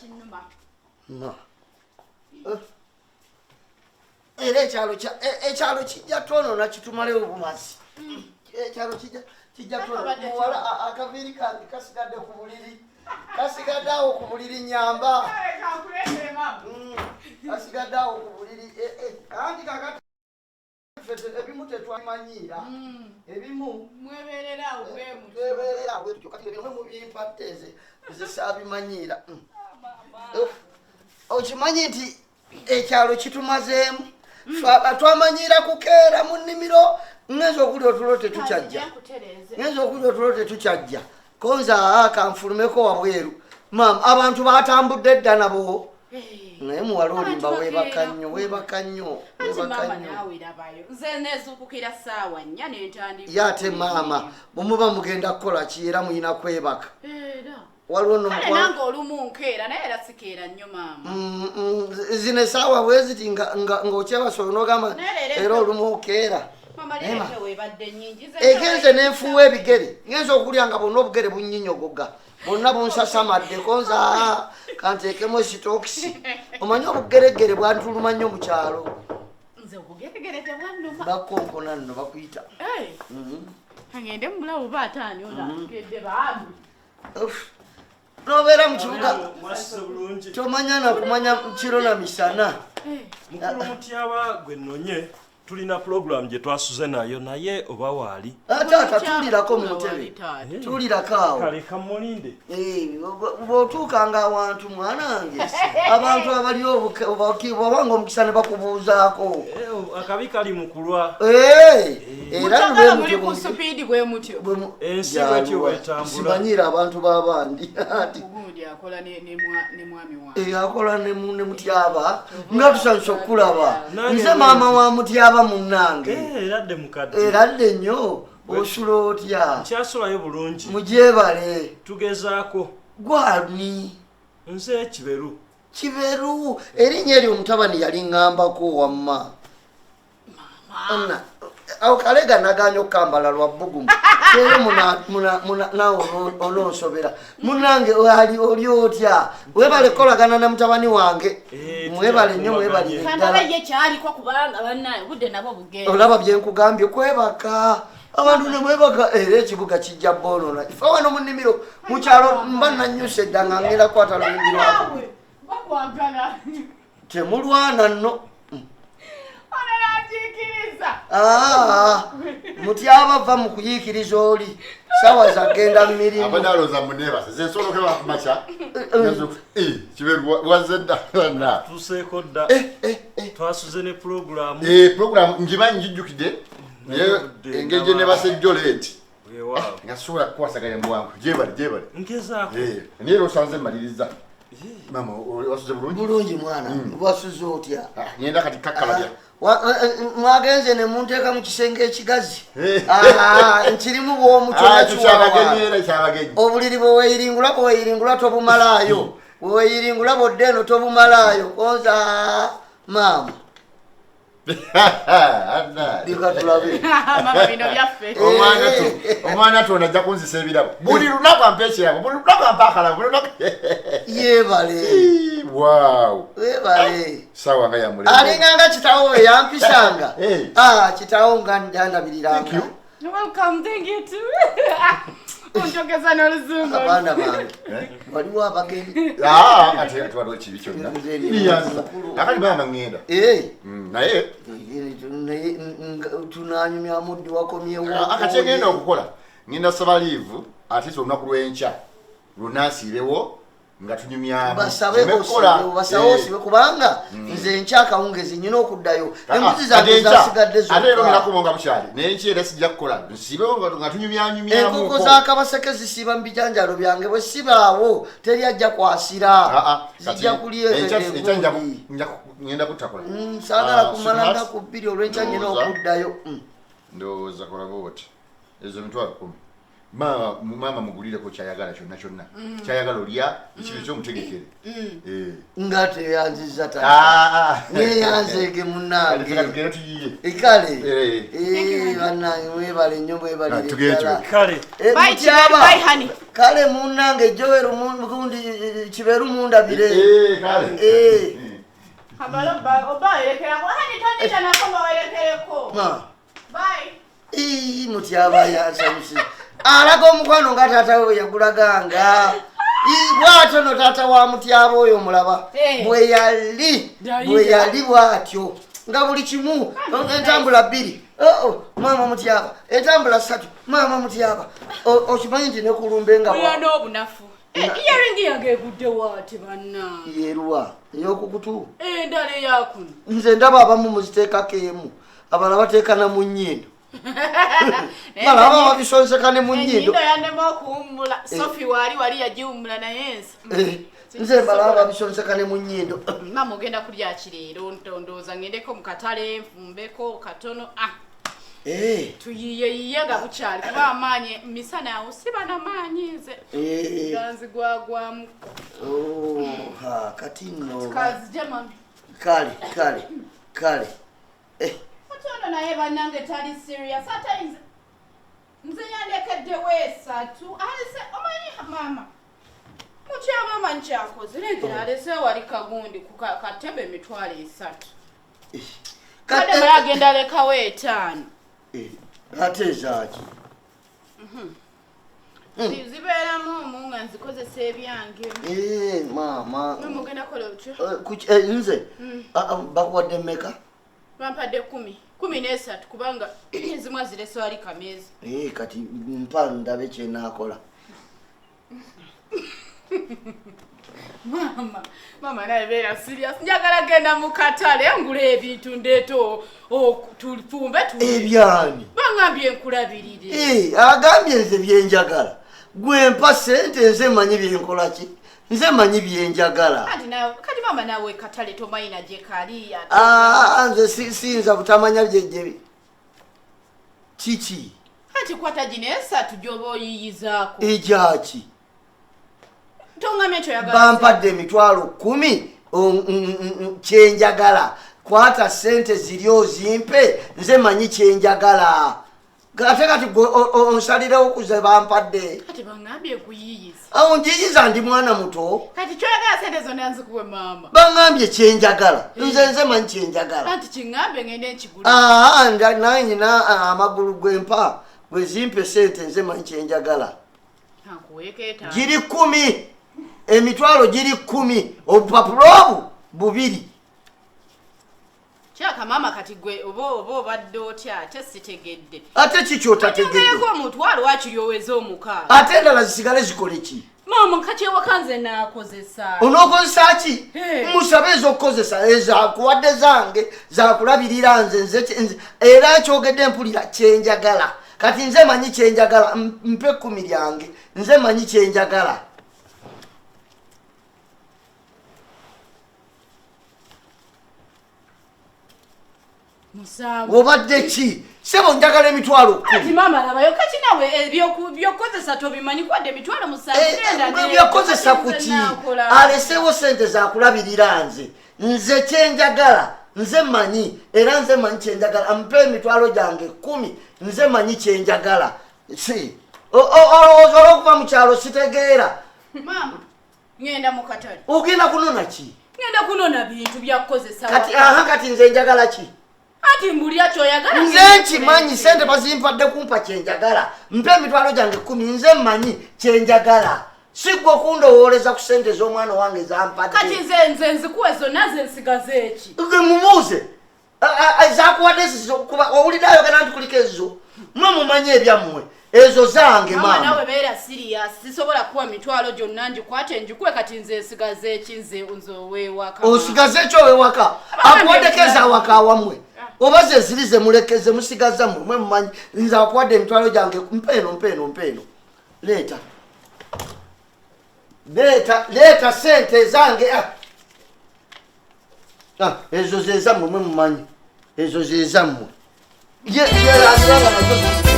Kinnuma. Ma. Era ekyalo ekyalo kijja twonoona kitumalewo bumazi. Ekyalo kijja twonoona. Muwala, akaviiri kange kasigadde ku buliri, kasigadde awo ku buliri, nyamba. Kankuleetere, maama. Kasigadde awo ku buliri. Anti kakati ffe ebimu tetwamanyiira, ebimu Mwebeerera awo bwe mutyo. Twebeerera awo bwe tutyo. Kati bino mubimpadde, nze saabimanyiira. Uff. Okimanyi nti ekyalo kitumazeemu? Ffe twamanyiira kukeera mu nnimiro. Ngenza okulya otulo tetukyajja. Nkutereeze. Ngenza okulya otulo tetukyajja. Konza aa kanfulumeko wabweru. Maama, abantu batambudde dda nabo. Naye muwala, olimba. Abantu Weebaka bakeera. nnyo, weebaka nnyo. Anti Weebaka maama, nnyo. naawe rabayo, nze nezuukukira ssaawa 4 nentandika. Ye ate maama, bwemuba mugenda kukola ki, era muyina kwebaka. Era Waliwo nno kale nange olumu nkeera, naye era sikeera nnyo, maama. Zino esaawa bwe ziti ng'okyebasa onogamba. Naye leero Era olumu okeera. Mama, Naye leero ma- weebadde nnyingi. Nze Egenze nenfuuwa ebigere, ngenza okulya nga bonna obugere bunnyinyogoga, bonna bunsasamadde. Konza aa, kanteekemu sitokisi. Omanyi obugeregere bwantuluma nnyo mu kyalo. Nze obugeregere tebwannuma. Bakonkona nno, bakuyita. Ngende mulawo baataani onagedde bambi. Uff. Nobeera mu kibuga Mwasuze bulungi? Tomanya nakumanya kiro na misana. Mukulu Mutyaba gwe nnonye, tulina pulogulaamu gye twasuze nayo, naye oba waali? Taata, tuulirako mu ntebe, tuulirako awo. Kale kamulinde. Eh, bw'otuukanga awantu, mwanange, abantu abali bwabanga omukisa ne bakubuuzaako. Eh, akabi kali mu kulwa. Eh, era Mukyagala bwe muli mutyo ku supiidi bwe mutyo. Ensi bwetyo bwetambula. Simanyiira abantu b'abandi. Ati, Gundi akola ne mwami wange. eh, akola ne Mutyaba, nga tusanyusa okukulaba. Nange Nze maama wa Mutyaba, munnange. Eh, era dde mukadde. Era dde nnyo. Osula otya? Nkyasulayo bulungi. Mugyebale. Tugezaako. Gwani? Nze Kiberu. Kiberu, erinnya eryo omutabani yali ŋŋambako. Wamma Anna, awo kalega naganya okukambala lwa bbugumu era naawe ononsobera. Munange, ali oli otya? Webale kukolagana ne mutabani wange. Eh, Mwebale nnyo, mwebalire Kandala ddala. ye kyaliko, kubanga bannaye obudde nabwo bugenda. Olaba byenkugambye, kwebaka abantu nemwebaka, era ekibuga kijja boonona. Ife wano mu nnimiro mu kyalo mba nanyusa edda nga ngenda kukwata luyimbi lwako. Naawe bakwagala. Temulwana nno. Ono nakiikiriza. Ah, Mutyaba, va mu kuyiikiriza, oli sawa zagenda mu mirimu. Abadde alowooza muneebase, ze nsobola okeba ku makya. Kiberu, wazze dda na? Tuseeko dda. Twasuze ne pulogulaamu. Puroguramu ngimanyi, ngijjukidde, naye Obudde engeri gye nebase jjo late Weewaawo. nga sobola kukwasaganya mu bwangu. Gyebale, gyebale. Ngezaako. Naye era osanze mmaliriza. Maama, wasuze bulungi? Bulungi, mwana, wasuze otya? Ah, ngenda kati kakkalabya. Mwagenze ne munteeka mu kisenge ekigazi. Eh. Ah, nkirimu bw'omutyo. Ah, ekyo kyabagenyi. Nakiwawa. Era kyabagenyi. Obuliri bweweyiringula, bweweyiringula tobumalaayo, bweweyiringula bodde eno tobumalaayo. Konza maama. Anna. Leka tulabe. Mama, bino byaffe. Omwana tono ajja kunzisa ebirabo. Buli lunaku ampa ekirabo, buli lunaku ampa akalabo, buli lunaku. Yeebale. Wow. Weebale. Sawa nga ya mulembe. Alinganga kitawo we yampisanga. Eh. Ah, kitawo nga yandabiriranga. Thank you. Welcome, thank you too. Onjogeza n'oluzungu. Abaana bange. Eh? Waliwo abagenyi. Ah, ate waliwo ekibi kyonna? Nze eri Niyanza. mukulu. Akati maama, ŋŋenda. Eh, Naye naye tunanyumyamu ddi? Wakomyewo? Akati egenda okukola, ŋŋenda saba leave ate olunaku lw'enkya lunansiirewo nga tunyumyamu. Basabe. Neme kukola. Osibe, basabe. Eh. Osibe, kubanga nze enkya akawungezi nyina okuddayo. Ah, Embuzi ate zange enkya, zasigadde ate era zokka. ogerako nga bukyali, naye enkya era sijja kukola, nsiibewo nga tunyumyanyumyamu. Enkoko zakabaseke zisiiba mu bijanjalo byange. Bwe sibaawo teri ajja kwasira. Zijja kulya egundi. Ngenda kutakola. Saagala Ah, kumala sweetheart, nnaku 2, olw'enkya nyina ndowooza- okuddayo. Ndowooza kola bwoti, ezo 100,000 Mama mugulireko kyayagala kyonna kyonna. Kyayagala olya ekintu kyomutegekere. Nga teyanziza tata. Neyanzeege munnange. Tugende tuyiye. Kale. Bannange mwebale nnyo mwebalire ddala. Kale. Bye, Kiberu, bye, honey. Kale munnange Joel gundi Kiberu mundabire. Kale. Kamala oba werekerako. Honey, tondita nako nga werekereko. Bye. Mutyaba yansanyusiza. Alaga omukwano nga taata we yagulaganga. Bw'atyo no taata wa Mutyaba oyo omulaba. Bwe yali bw'atyo. Nga buli kimu entambula 2. Maama Mutyaba. Entambula 3. Maama Mutyaba. Okimanyi nti ne kulumbe nga Oyo n'obunafu. Eyaringi yange egudde waati bannange. Yeruwa ey'okukutu. Endala eyakuno. Nze ndaba abamu muziteekako emu. Abalala bateeka na mu nnyindo. Balaba babisonseka ne mu nnyindo. Ennyindo yannema okuwummula. Sophie wali yagiwummula naye nze. Nze balaba babisonseka ne mu nnyindo. Maama ogenda kulya ki leero? Ndowooza ngendeko mu katale nfumbeko katono. Tuyiyeyiye nga bukyali kuba amaanyi misana awo siba na maanyi nze. Ganzigwagwamu. Kati nno. Kazije mami. Kale. Otono naye bannange tali serious. Ate nze yandekeddewo 3. Alese omanyi maama. Mutyaba manyi kyakoze. Lengera alese wali kagundi ku katebe emitwalo 3. Kade mala agenda alekawo 5. Ate zaaki? Zibeeramu omu nga nzikozesa ebyange. Maama. Mama ogenda kukola otya? Nze bakuwadde mmeka? Bampadde 10. 13 kubanga ezimu azirese wali kameeza. Kati mpa ndabe kye naakola. Mama naye beera serious. Njagala genda mu katale ngule ebintu ndeete tufumbe Ebyani? Bangambye nkulabirire. Agambye nze byenjagala. Gwe mpa ssente nze mmanyi byenkola ki? Nze mmanyi byenjagala. Kati maama naawe katale tomanyi na gye kali. Nze siyinza butamanya gye kiki? Kati kwata gino 3 gy'oba oyiyizaako. Egyaki? Tongamye kyoyagala. Bampadde emitwalo 10 kyenjagala. Kwata ssente ziri ozimpe nze mmanyi kyenjagala. Ate kati onsalirewo ku ze bampadde. Kati bangambye nkuyiyiza. Awo njiyiza ndi mwana muto. Kati kyoyagala ssente zonna nzikuwe maama. Bangambye kyenjagala. Nze mmanyi kyenjagala. Anti kiŋŋambye ngende nkigule. Naye nyina amagulu gwe mpa gwe zimpe ssente nze mmanyi kyenjagala. Nkuweeko 5. Giri 10. Emitwalo giri 10. Obupapula obwo 2. Kyaka maama kati gwe oba obadde otya ate sitegedde. Ate kiki otategedde? Otegereko omutwalo wakiri oweze 6. Ate endala zisigale zikole ki? Maama kati ewaka nze naakozesa. Onookozesa ki? Musabe ez'okukozesa ezakuwadde zange zakulabirira nze era kyogedde mpulira kyenjagala. Kati nze manyi kyenjagala mpe 10 lyange nze manyi kyenjagala. Obadde ki? Ssebo njagala emitwalo 10. Kati maama labayo kati nawe ebyokukozesa tobimanyi kwadde emitwalo 7. Ebyokukozesa ku ki? Aleseewo ssente zakulabirira nze. Nze kyenjagala nze mmanyi era nze mmanyi kyenjagala. Mpe emitwalo gyange 10 nze mmanyi kyenjagala. Si olowooza olw'okuva mu kyalo sitegeera. Maama ngenda mu katale. Ogenda kunona ki? Ngenda kunona bintu byakukozesa. Kati kati nze njagala ki? Ati mbulira kyoyagala. Nze nkimanyi ssente bazimpadde kumpa kyenjagala. Mpe emitwalo gyange 10 nze mmanyi kyenjagala. Si ggwe okundowooleza ku ssente z'omwana wange zampadde. Kati nze nzikuwe zonna nze nsigaze eki? Gwe mubuuze. Zakuwadde kuba owulidde ayogera nti kuliko ezo. Mmwe mumanye ebyammwe. Ezo zange maama. Mama nawe beera serious. Sisobola kuwa mitwalo gyonna ngikwate ngikuwe kati nze nsigaze eki nze ow'ewaka. Osigaze ki ow'ewaka? Akuwaddeko ez'awaka awammwe. Oba ze ziri ze mulekeze musigaza mmwe mwe mumanyi. Nze akuwadde emitwalo gyange mpeeno. Leeta. Leeta ssente zange. Ezo ze zammwe mwe mumanyi. Ezo ze zammwe. Ye nazo.